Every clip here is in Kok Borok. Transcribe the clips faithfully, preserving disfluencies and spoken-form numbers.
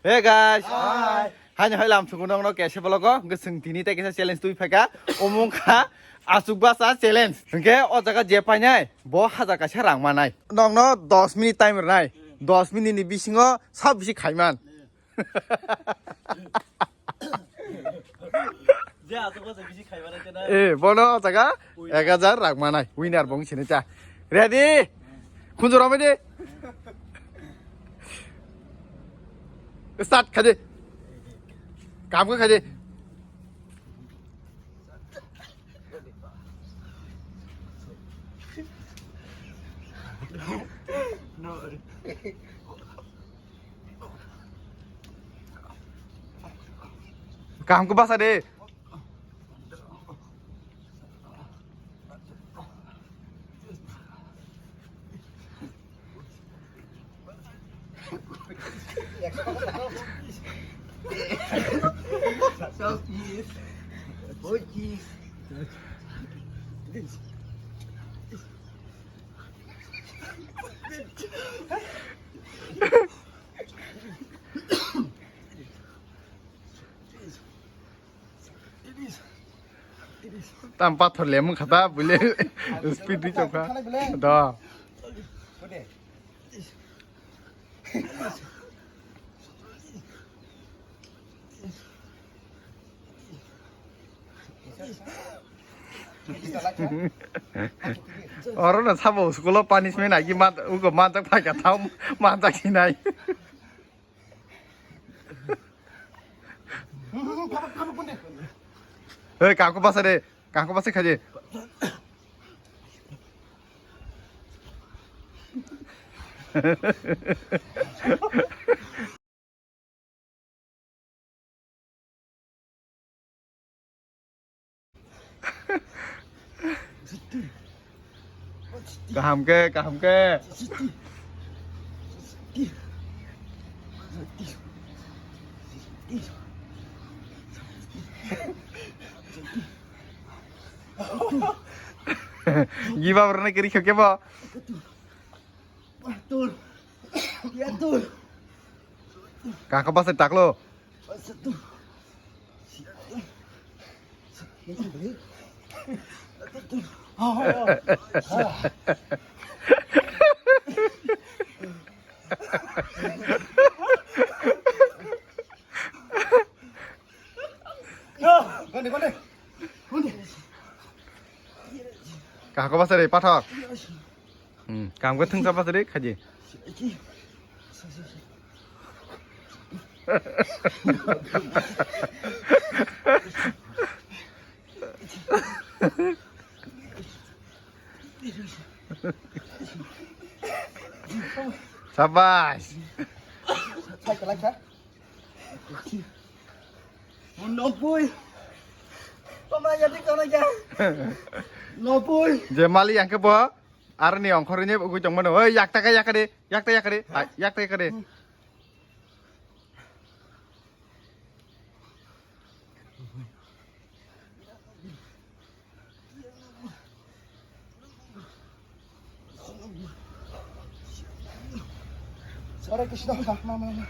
Hey guys. Hi. Haino hai lam suku nongno kese vlog o, hwnkhe chwng tini tei kisa challenge twi phaikha, omong kha asuk basa challenge. Hwnkhe o jaga je painai, bo hajar kaisa rang manai. Nongno dos minute time rwnai, dos minute ni bisingo sab bisi khaiman. Je asuk basa bisi khaiman na. Eh, bono o jaga ek hajar rang manai, winner bong sini ta. Ready? Khunju romai de. Start khaidi. Kam kha khaidi. Kam kha basa de. Tam pathor lemung khata bule speed ri chokha. Do. Oro no sabo school o punishment agi mat ugo manjak phaikha thau manjak hinai. Hey, kako basa de, kako basa khaje. Kaham khe, kaham khe. Give up rwna kiri khe bo. Kaka basa taklo. Kaham khe basa de, pathor. Hmm, kaham khe thwngsa basa de, khaji. Sabash. Nopoi. Pama ya tik tona ya. Nopoi. Je mali yang khe bo arni ongkhorni ugui tongmano. Oi, yak taka yak de, yak taka yak de, yak taka yak de. Hare Krishna, ma, ma, ma.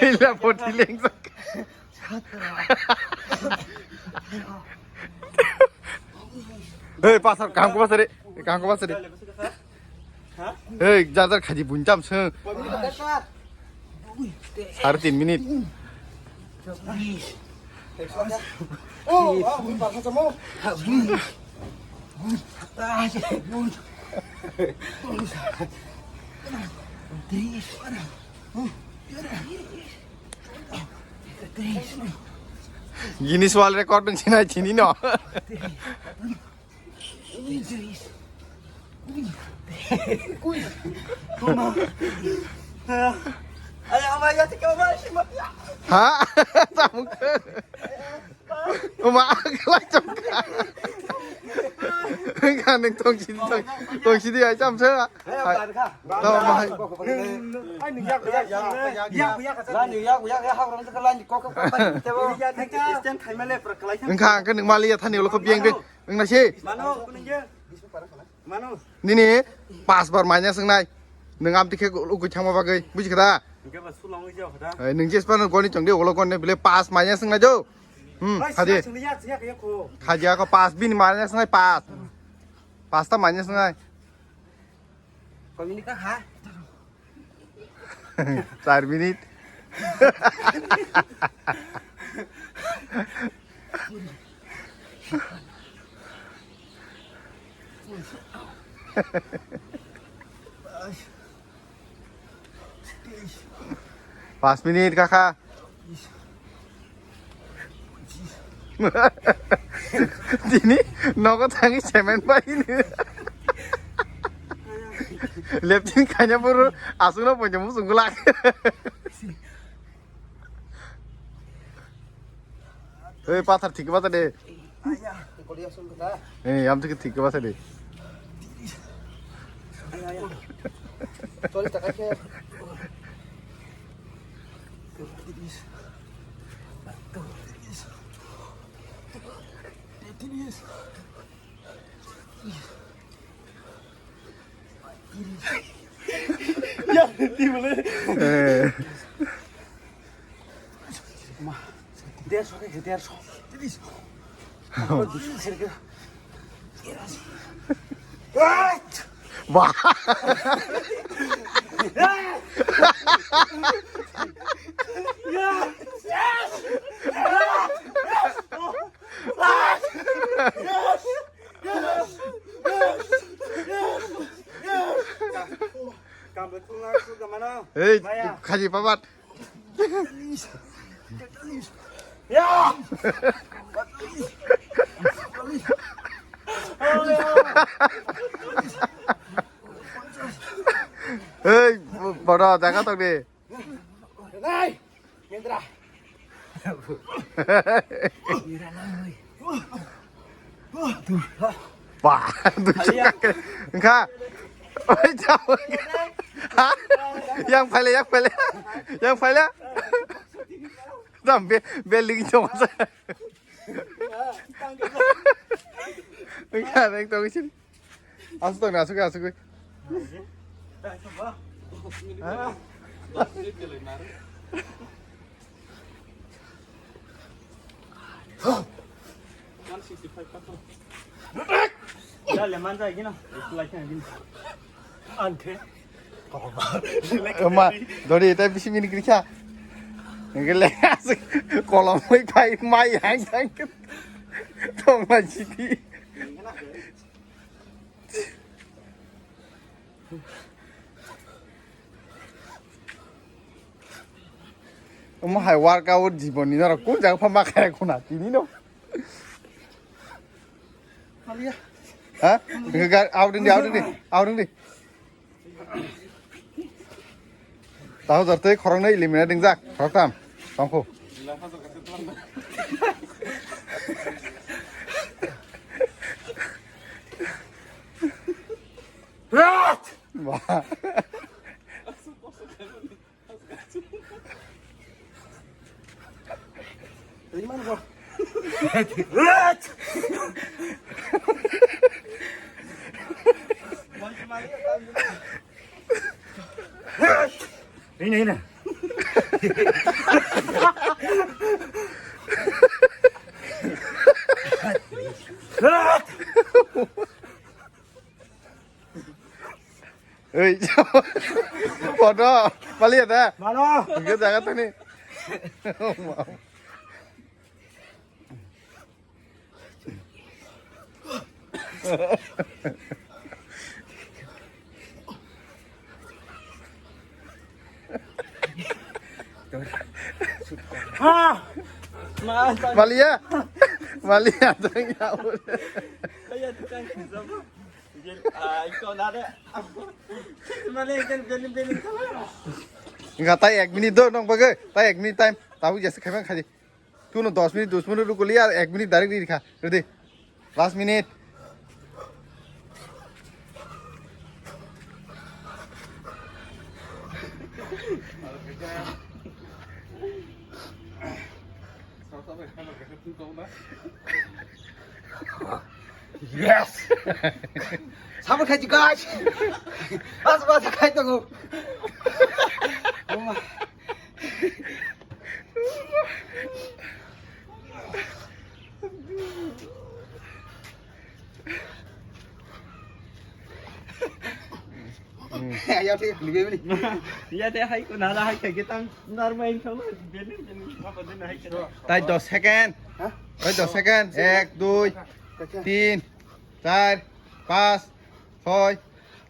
Ila boti lengsak. Hei, pasar, kaham khe pasar de. Kaham khe pasar de. Hei, jar jar khaji buncham sung. Sare tin minute. Guinness World Record nung sinai chini no. Ha? Tamuk. Uma, kelai chongka. Enggak, neng tong sini, tong, tong sini aja, Om, saya. Hai, Om, hai. Tau, Om, hai. Engkha, engkha, neng mali ya, thani ulo ko biang, biang. Neng nasi. Mano, kuning je. Nini pas bar minus wngnai. Nwng amtwi khe ukui thangma bagwi, buji kha da? Hwnkhe ba sulangwi jao kha da? Ai, nwng jesphano goni chongdi, ulo goni bile pas minus wngnai do. Hmm, Oi, khadi. Sila, sila, yak, yak, yak, ho. Khadi ako pas bini minus wngnai, pas. Pas ta minus wngnai. Koi minute ka ha? Char minute. Pas minute, kaka. Tini nogo thangwi cement bai ni. Leptin kanya buru asung no ponjong musung gulak. Hei, pathar thik bata de. Ei, am thik thik bata de. Ya, di boleh. Eh. Ma, dersho ke dersho. Wah. Hei, khaji pabat. Hei, bodo, jaga tong di. Nai, Mendra. Ba, tu cakap. Engkau. Oi, jauh. Ha? Yang pale, yang pale. Yang pale. Tam be, beling cuma sa. Engkau, yang tahu sini. Asuk tong, asuk, asuk. Dale, manza, gino. Ante. Ama, dori, tai bisi mini kiri kha. Ngele asuk kolom oi pai mai yang yang. Tong ma jiti. Omo hai workout jibon ni norok kun jaga pha ma kaya khuna tini no. Ha? Ga-, out in di, out in di, out in di. Tahu jar tei khoroknwi eliminate wngjak, khoroktham. Tongkhu. Wah. Hina, hina. Ei, bodo, pali ada. Mano. Enggak, jangan tuh nih. Ha! Malia. Malia, tanya. Kaya tukang kisah. Ah, ikaw na de. Malia, kan, kan, kan, kan. Enggak, tai ek minit do, nong bagai. Tai ek minit time. Tahu ya, sekarang kali. Tuno dos minit, dos minit rukuli, ar ek minit direct rikha. Ready? Last minute. Yes! Sabun khai guys. As bas khai to. Ya te libe bini. Ya te hai ko nala hai ke tang normal thang bini bini apa din hai ke. Tai dos second. Ha? Tai dos second. Ek, dui, tin, char, pas, soi,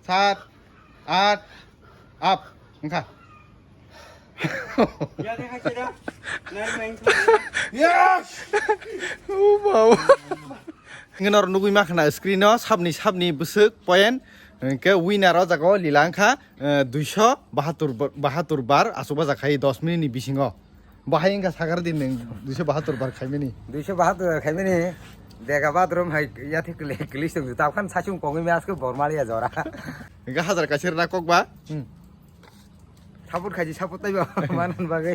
sat, at, up. Wngkha. Ya te hai ke da. Normal. Yes. Oh, wow. Hingke norok nugui ma khna screen o sabni sabni bwswk point, hingke winner o jaga o lila wngkha, eh, duiso bahatur ba-, bahatur bar asuk bajak khai dos minute ni bisingo. Bahai wngkha sakar din nwng duiso bahatur bar khaimani. Duiso bahatur khaimani dega bathroom hai yathik kle-, klis tong tabkhan sachung kongwi me aske bormaliya jora. Hingke hajar kaisa rwna kok ba? Hmm. Support khaji support taibo manan bagwi.